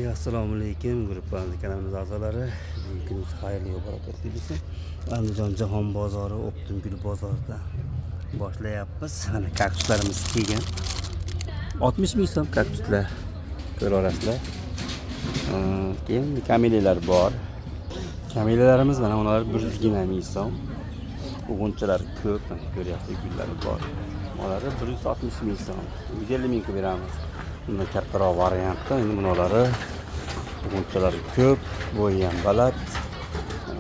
Assalomu alaykum guruhlarimiz, kanalimiz a'zolari. Bugungi kunimiz xayrli va barakotli bo'lsin. Andijon jahon bozori, Optim gul bozorida boshlayapmiz. Mana kaktuslarimiz kelgan. 60 ming so'm kaktuslar ko'ra olasizlar. Keyin kameliyalar bor. Kameliyalarimiz mana ular 120 ming so'm. G'unchalar ko'p, mana ko'ryapsiz, gullari bor. Ular 160 ming so'm. 150 ming qilib beramiz. Bundan kattaroq variantda endi bunalari g'unchalari ko'p, bo'yi ham baland.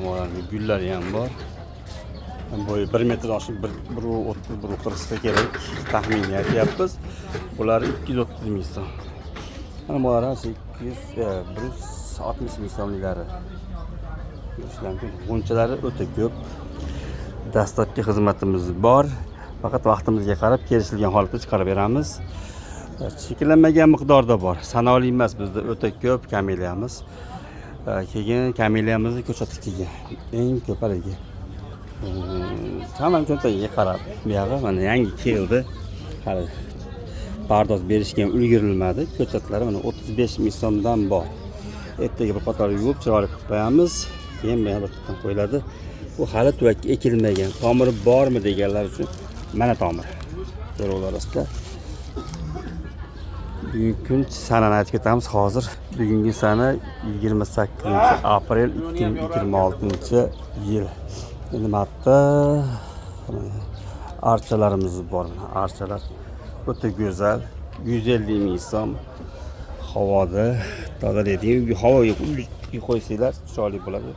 Ularning gullari ham bor. Bo'yi 1 metrdan oshib 1.30, 1.40 ga kerak taxminiy aytyapmiz. Bular 230 ming so'm. Mana bular 200, 160 ming so'mliklari. Ko'rishlar mumkin. G'unchalari o'ta ko'p. Dastlabki xizmatimiz bor. Faqat vaqtimizga qarab kelishilgan holatda chiqarib beramiz. Cheklanmagan miqdorda bor. Sanoqli emas, bizda o'ta ko'p kameliyamiz. Keyin kameliyamizni ko'chati kelgan. Eng ko'p haligi. Hamma cho'ntagiga qarab. Bu yog'i mana yangi keldi. Hali pardoz berishga ham ulgurilmadi. Ko'chatlari mana 35 ming so'mdan bor. Ertaga bir qator yuvib chiroyli qilib qo'yamiz. Keyin bu bir qatdan qo'yiladi. Bu hali tuvakka ekilmagan. Tomiri bormi deganlar uchun mana tomir. Ko'raverasizlar. Bugungi kun sanani aytib ketamiz hozir. Bugungi sana 28 aprel 2026 yil. Endi martda archalarimiz bor. Mana archalar o'ta go'zal. 150 ming so'm. Havoda tozalaydigan, havoga uyga qo'ysanglar chiroyli bo'ladi.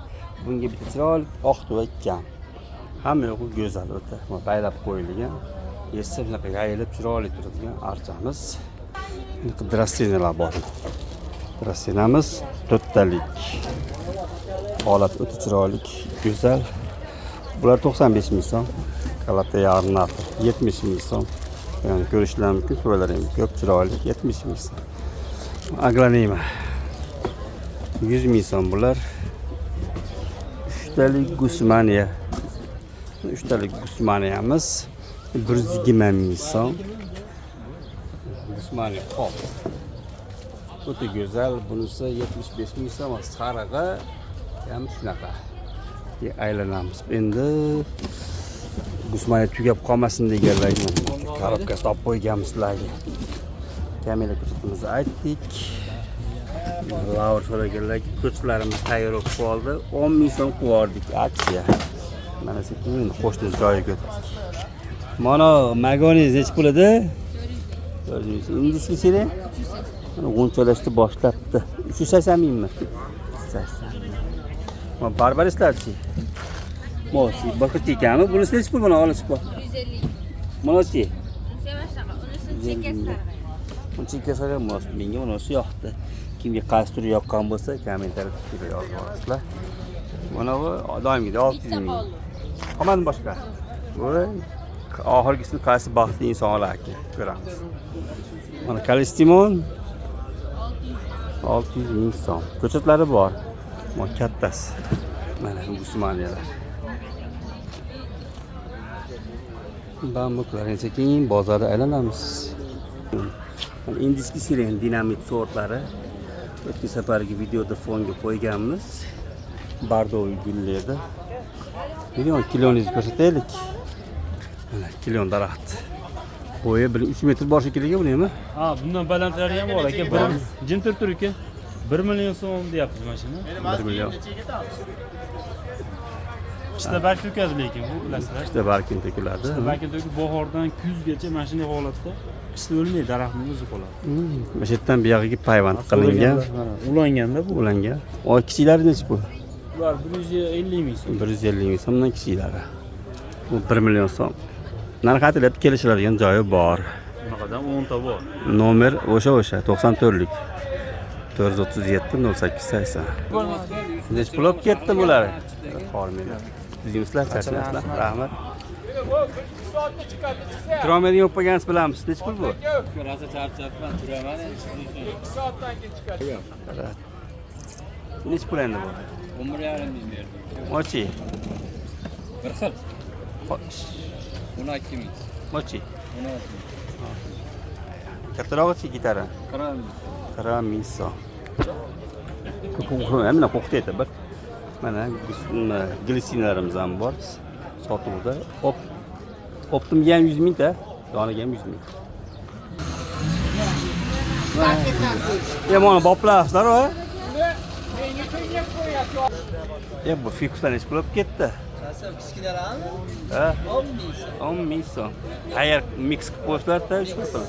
Bunga bitta chiroyli oq tuvak kam. Hamma yo'g'i go'zal o'ta. Mana baylab qo'yilgan. Yesa bunaqa yayilib chiroyli turadigan archamiz. Bunaqa drassinalar bor. Drassinamiz to'rttalik. Holat o'ta chiroyli, go'zal. Bular 95 ming so'm. Kalatea ornata 70 ming so'm. Ya'ni ko'rishlar mumkin, suvalar ham ko'p, chiroyli, 70 ming so'm. Aglanema 100 ming so'm bular. Uchtalik gusmaniya. Uchtalik gusmaniyamiz 120 ming so'm. Gusmaniya qop. O'ta go'zal. Bunisi 75 ming so'm, sarig'i ham shunaqa. Aylanamiz. Endi gusmaniya tugab qolmasin deganlarga korobkasida olib qo'yganmiz sizlarga. Kamela ko'rsatimizni aytdik. Lavr so'raganlarga ko'chlarimiz tayyor bo'lib qoldi. 10 ming so'm qilib aksiya. Mana sekin qo'shni joyiga o'tdik. Mana magoningiz nechi pul edi? 400 ming so'm. Индийский сирень? Mana g'unchalashni boshlabdi. 380 mingmi? 80 ming. Mana barbarislarchi? Mosi, boshqacha ekanmi? Bunisi nechi pul, mana olish bor? 150. Bunisi? Unisi ham shunaqa. Unisi chekkasi sarg'aygan. Buni chekkasi sarg'aygan, bunisi menga bunisi yoqdi. Kimga qaysi turi yoqqan bo'lsa, kommentariyada fikr yozib olasizlar. Mana bu doimgidek 600 Bitta ming. qoldi. Qolmadimi boshqa? Voy, oxirgisini qaysi baxtli inson olarkan, ko'ramiz. Mana kalistimon 600 ming so'm. Ko'chatlari bor. Mana kattasi. Mana gusmaniyalar. Bambuklar keyin bozorda aylanamiz. Mana индийский сирень dinamit sortlari. O'tgan safargi videoda fonga qo'yganmiz. Бордовый gulli edi. Million kiloningizni ko'rsataylik. Mana klon daraxt. Bo'yi 1 3 metr bor shekilli buni. Ha, bundan balandlari ham bor aka. Bir jim turib tur aka. 1 million so'm deyapmiz mana shuni. 1 million. Qishda barg to'kadi lekin bu, bilasizlar. Qishda bargini to'kiladi. Bargi to'kib bahordan kuzgacha mana shunday holatda qishda o'lmaydi, daraxtning o'zi qoladi. Mana shu yerdan buyog'iga payvand qilingan. Mana ulanganda bu. Ulangan. O kichiklari nechi pul? Bular 150 ming so'm. 150 ming so'mdan kichiklari. Bu 1 million so'm. Narx aytilib kelishiladigan joyi bor. Bunaqadan 10 ta bor. Nomer o'sha 94lik. 437 08 80. Nechi pul olib ketdi bular? Hormanglar. Tuzingizlar, charchamaslar. Rahmat. Turolmaydigan bo'lib qolgansiz, bilamiz. Nechi pul bu? Rosa charchabman, turaman. Nechi pul endi bu? 11,5 ming berdim. Mochi. Bir xil. 12 ming. Mochi. 16 ming. Kattarog'ichi gitara? 40 ming. 40 ming so'm. Mana qo'qtaydi bir. Mana glisinlarimiz ham bor. Sotuvda. Optimga ham 100 mingta, doniga ham 100 ming. Mana boplasizlar o. Bu fikuslar necha pul bo'lib ketdi? Kichkinalarmi? Ha? 10 ming so'm. 10 ming so'm. Tayyor mix qilib qo'yishlar-da, shu pul.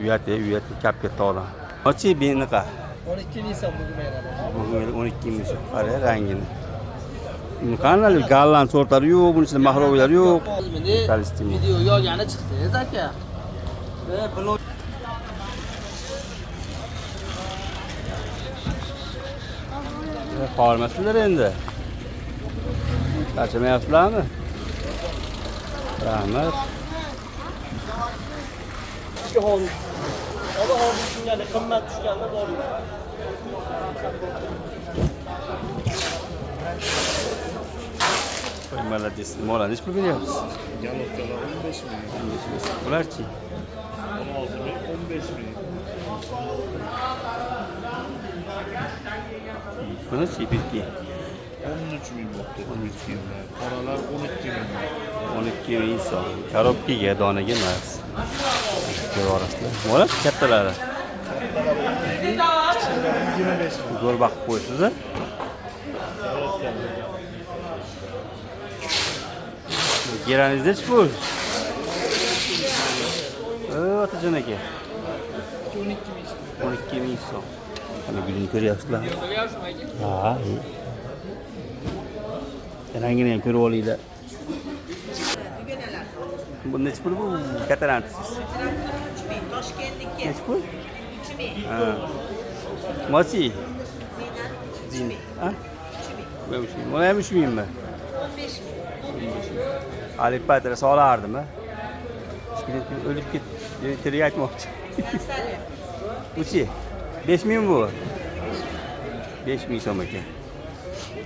Uyat, uyat, kap ketdi odam. Nochi bunaqa? 12 ming so'm bugun beraman. Bugun 12 ming so'm. Qara rangini. Qanday golland sortlari yo'q, buning ichida mahrovlar yo'q. Palestina. Video yolgani chiqsangiz aka. Blog Qolmasizlar endi. Charchamayapsizlarmi? Rahmat. Qimmat tushganda bor. Voy, молодец. Mola necha pul beryapsiz? Galopkalar 15 ming, 15 ming. Bularchi? 16 ming, 15 ming. Buni-chi, pirki? 13 ming bo'libdi. 13 ming. Qoralar 12 ming. 12 ming so'm. Korobkaga, donaga emas. Ko'rasizlar. Mola kattalari. 25 ming. Zo'r baqib qo'yibsiz a? Geraningiz nechi pul? Otajon aka. 12 ming so'm. Mana gulini ko'ryapsizlar. Ha. Rangini ham ko'rib olinglar. Bu nechi pul bu? Kattalarni siz. 3 ming, Toshkentniki. Nechi pul? 3 ming. Ha. Mochi? Zina 3 ming. Ha? 3 ming. Bu ham 3 ming. Buni ham 3 mingmi? 15 ming. Alipatira solardimi? O'lib ketdi. Tilga aytmoqchi. Salya. Uchi. 5 ming bu. 5 ming so'm ekan.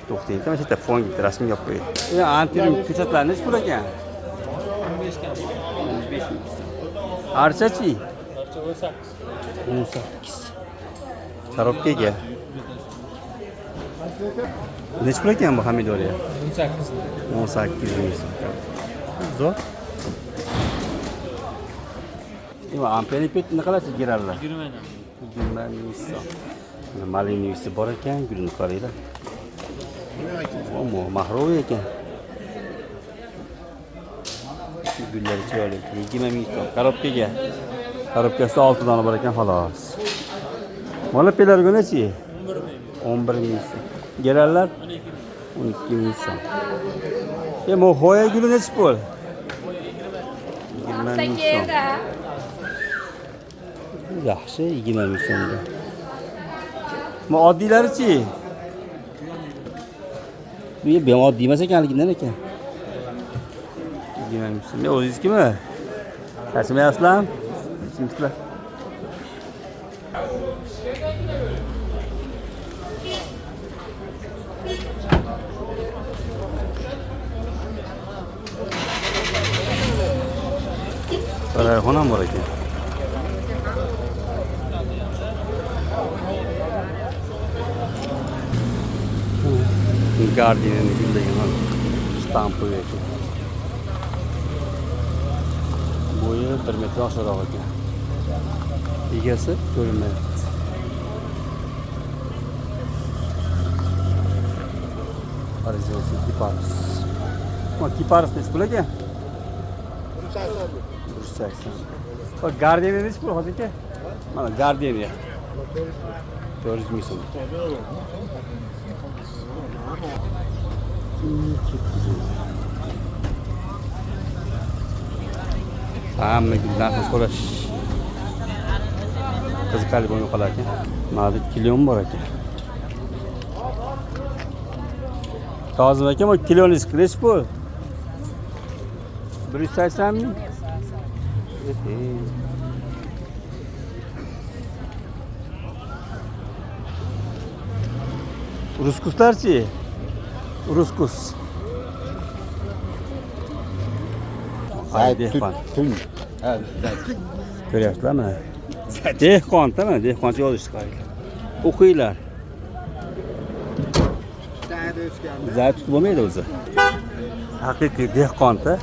To'xtang, mana shu yerda fonga bitta rasmga olib qo'ying. Antirum ko'chatlar nechi pul ekan? 15 ming so'm. Archachi? Archa 18. 18. Korobkaga. Nechi pul ekan bu pomidoriya? 18. 18 ming so'm. Zo'r. Nima, amperipet nima qilasiz girarlar? 20 ming. 20 ming so'm. Mana malinivisi bor ekan, gulini qaranglar. Bu mahroviy ekan. Gullari chiroyli. 20 ming so'm. Korobkaga. Korobkasida 6 dona bor ekan xolos. Mana pelargo nechi? 11 ming so'm. Gerallar 12 ming so'm. Mo'xoya guli nechi pul? 20 ming so'm. Yaxshi, 20 ming so'mga. Bu oddiylari-chi? Bu ham oddiy emas ekanligidan ekan. 20 ming so'm. O'zingiznikimi? Charchamayapsizlarmi? Kimsizlar? Rayhon ham bor ekan. Gardiyani gullagan shtampi ekan. Bo'yi 1 metr oshiqroq ekan. Egasi ko'rinmayapti. Horizontal kiparis. Ma kiparis nechi pul ekan? 180. Bak gardiyani nechi pul hozir aka? Mana gardiyani. 400 ming so'm. Hamma gul narxini so'rash qiziqarli bo'lmay qolar ekan. Mana kilon bor ekan. Kazım aka, bu kiloningiz nechi pul? 180 ming. Ruskuslarchi? Ruskus. Ay, dehqon. Ko'ryapsizlarmi? Dehqon, tamam, dehqoncha yozishdi qaranglar. O'qinglar. Zaytun bo'lmaydi o'zi. Haqiqiy dehqonda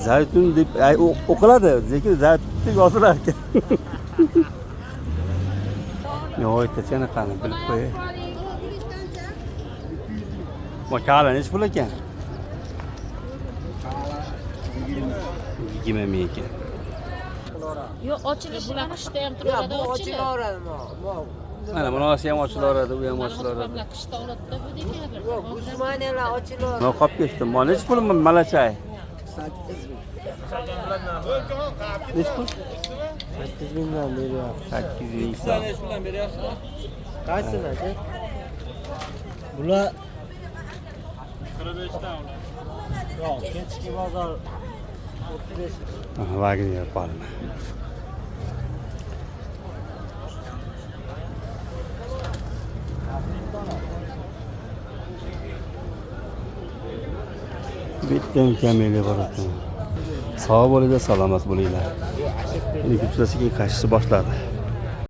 zaytun deb ay, o'qiladi, lekin zaytun deb yozilar ekan. Yo'q, qani bilib qo'yay. Bu kala nechi pul ekan? 20 ming ekan. Yo'q, ochilishi Bular qishda ham Ya turaveradi, bu ochilib. Ochilaveradi mo. Mana bunisi ham ochilaveradi, u ham ochilaveradi. Bular qishda oladida bu dekabr. Yo'q, guzmaniyalar ochilaveradi. Men qolib ketdim. Bu nechi pul malachay? 8 ming. Nechi pul? 8 mingdan beryapti. 8 ming so'm. Qaysini aka? Bular 45 dan ular. Yo'q, kechki bozor 35. Aha, Wagner palma. Bitta kameli bor ekan. Sog' bo'linglar, salomat bo'linglar. Endi sekin qaytishni boshladi.